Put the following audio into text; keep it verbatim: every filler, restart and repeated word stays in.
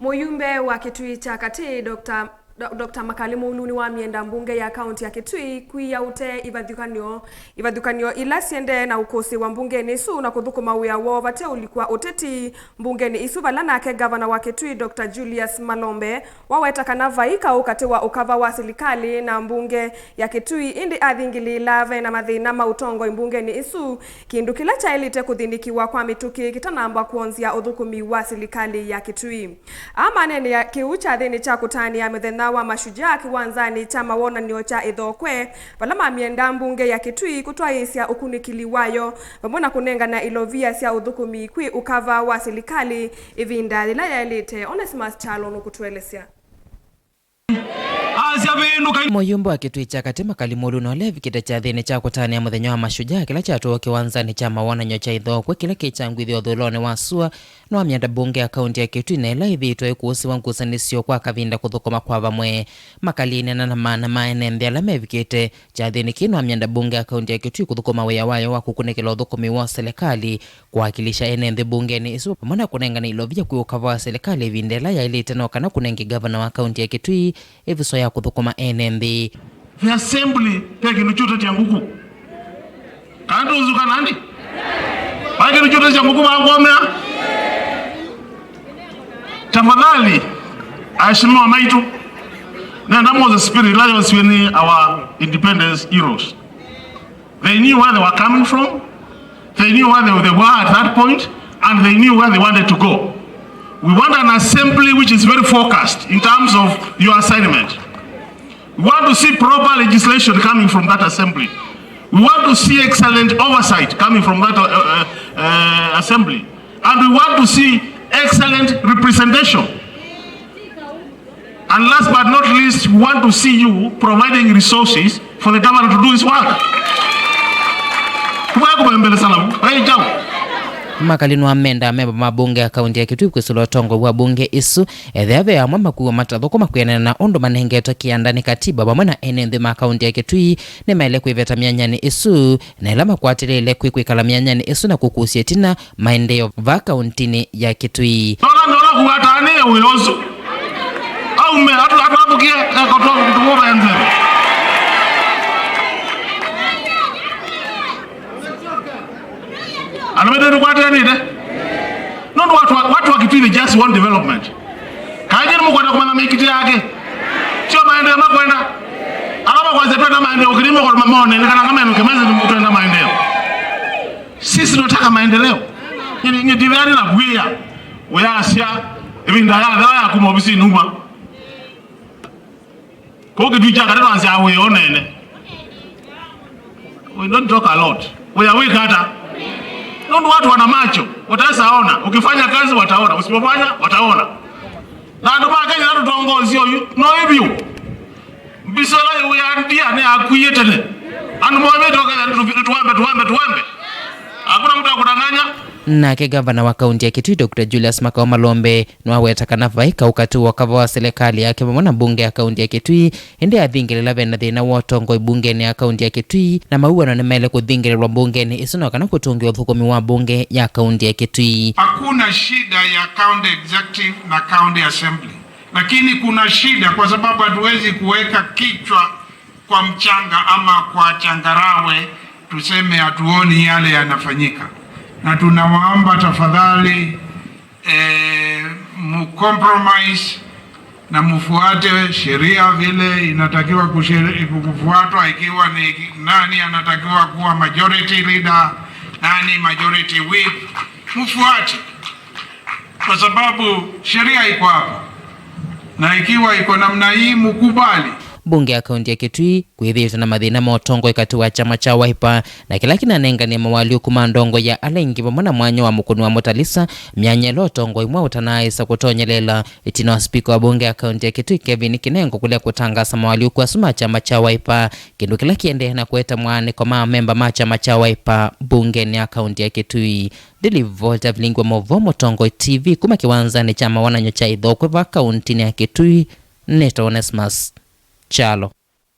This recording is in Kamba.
Mũyumbe wa Kitui kya Katĩ, Doctor Do-, Doctor Makali Mũulu nĩwamyenda mbunge ya kaunti ya Kitui kwia ũtee ivathũkany'o, ivathũkany'o ila syendee na ũkũsĩĩwa mbungenĩ ĩsu na kũthũkũma wĩa woo vate ũlikwa ũteti mbungenĩ ĩsu, vala nake ngavana wa Kitui, Doctor Julius Malombe, waweta kana vai kaũ katĩ wa ũkava wa silikalĩ na mbunge ya Kitui, ĩndĩ athingĩlĩĩla ve na mathĩna ma ũtongoi mbungenĩ ĩsu, kĩndũ kĩla kyaĩlĩte kũthĩnĩkĩwa kwa mĩtũkĩ kĩtanamba kwonzya ũthũkũmi wa silikalĩ ya Kitui. Aa maneenea kĩu kyathĩnĩ kya kũtanĩa mũthenya wa Mashujaa kĩwanzanĩ kya mawonany'o kya Ĩthokwe, vala mamyenda mbunge ya Kitui kũtwaĩĩsya ũkunĩkĩli wayo, vamwe na kũnengana ilovia sya ũthũkũmi kwĩ ũkava wa silikalĩ ĩvinda yĩla yaĩlĩte. Onesmus Kyalo nũkũtũelesya. Asya vĩndũka. Mũyumbe wa Kitui kya Katĩ Makali Mũulu na ũla evikĩte kyathĩnĩ kya kũtanĩa mũthenya wa Mashujaa kĩla kyatwawa kĩwanzanĩ kya mawonany'o kya Ĩthokwe kĩla kĩ kya ngwithyo ũthũĩlonĩ wa sua, nĩwamyenda mbunge ya kaunti ya Kitui na ĩla ĩthĩĩtwe ĩkũsĩwa ngusanĩsyo kwa kavinda kũthũkũma kwa vamwe. Makali aineena na maana ma ene nthĩ ala mevikĩte kyathĩnĩ kĩĩ, nĩwamyenda mbunge ya kaunti ya Kitui kũthũkũma wĩa wayo wa kũkunĩkĩla ũthũkũmi wa silikalĩ, kũwakilisha ene nthĩ mbungenĩ ĩsu, vamwe na kũnengane ilovia kwĩ ũkava wa silikalĩ ĩvinda ĩla yaĩlĩte, no kana kũnenge ngavana wa kaunti ya Kitui ĩvuso ya kũthũkũma ene nthĩ. The assembly, ve kĩndũ kyũtetya ngũkũ. Kana ndũnzũka nani? Vai kĩndũ kyũtetya ngũkũ vangomea. Tafadhali, aheshimiwa maitũ, nenda Moses Spirit, ila yosiwe nĩ our independence heroes. They knew where they were coming from. They knew where they, they were at that point, and they knew where they wanted to go. We want an assembly which is very focused in terms of your assignment. We want to see proper legislation coming from that assembly. We want to see excellent oversight coming from that, uh, uh, uh, assembly. And we want to see excellent representation. And last but not least, we want to see you providing resources for the governor to do his work. Kumaya kumembele salamu. Hey, chao. Makali nĩwamenda amemba ma mbunge ya kaunti ya Kitui kwĩsũla ũtongoi wa mbunge ĩsu, ethĩa ve amwe makuo matathũkũma kwĩanana na ũndũ manengetwe kĩanda nĩ katiba vamwe na ene nthĩ ma kaunti ya Kitui nĩmaĩle kwĩveta myanyanĩ ĩsu, na ĩla makwatĩlĩĩle kwĩ kwĩkala myanyanĩ ĩsu na kũkusya ĩtina maendeeo va kauntinĩ ya Kitui. Nona ndola kuwatanĩe wĩosu. Aume, atu, atu athukie, eko twa kutukuva nze. Andũ metũ tũkwatanĩte. Nũndũ watu wa, watu wa Kitui, they just want development. Kaingĩ nĩ mũkwenda kũmanya mĩkitĩ yake. Sio maendeleo makwenda. Ala makwasya twenda maendeleo, kĩrĩmo kwa mamone, nĩ kana kama eno kemezi twenda maendeleo. Sisi tunataka maendeleo. Nĩ, nĩ ndivani na kuia. Uyasya, ĩvinda ya thĩwa ya kuma ovisinĩ uma. Kũu Kitui kya Katĩ twanzĩa wĩa ũnene. We don't talk a lot. Wĩa wĩka ata? Nũndũ watu wana macho, wataweza ona. Ukifanya kazi wataona, usipofanya wataona. Na andũ ma Kenya tũtongoesye ũyu, no ĩvyũ. Mbisala ya ndia nĩ akwie tene. Andũ moe mĩtoka ya tuwembe, tuwembe, tuwembe. Hakuna mtu akudanganya. Nake ngavana wa kaunti ya Kitui, Doctor Julius Makao Malombe, nĩwaweta kana vai kaũ katĩ wa ũkava wa silikalĩ yake vamwe na mbunge ya kaunti ya Kitui, ĩndĩ athingĩlĩla vena thĩna wa ũtongoi mbungenĩ ya kaunti ya Kitui, na mawĩw'ano nĩmaĩle kũthingĩlĩlwa mbungenĩ ĩsu no kana kũtũngĩa ũthũkũmi wa mbunge ya kaunti ya Kitui. Hakuna shida ya county executive na county assembly, lakini kuna shida kwa sababu hatuwezi kuweka kichwa kwa mchanga ama kwa changarawe tuseme hatuoni yale yanafanyika, na tunawaomba tafadhali, eh, mucompromise na mufuate sheria vile inatakiwa kushere-, kufuatwa, ikiwa ni nani anatakiwa kuwa majority leader, nani majority whip, mufuate. Kwa sababu sheria iko hapa. Na ikiwa iko namna hii, mukubali. Mbunge ya kaunti ya Kitui kwĩthĩĩtwe na mathĩna ma ũtongoi katĩ wa kyama kya Wiper, na kĩla kĩnanenganie mawaalyũku ma ndongo ya ala aingĩ vamwe na mwanya wa mũkũni wa Mũtalisa, myanya ĩla ũtongoi mwa ũtanaaĩsa kũtonyelela. Ĩtina wa spika wa mbunge ya kaunti ya Kitui, Kevin Kinengo, kũlea kũtangaasa mawaalyũku asu ma kyama kya Wiper, kĩndũ kĩla kĩendee na kũeta mwaanĩko ma amemba ma kyama kya Wiper mbungenĩ ya kaunti ya Kitui. Ndĩlivota vilingi wa maũvoo Mũtongoi T V kuma kĩwanzanĩ kya mawonany'o kya Ĩthokwe va kauntinĩ ya Kitui, nĩtawa Onesmus Kyalo.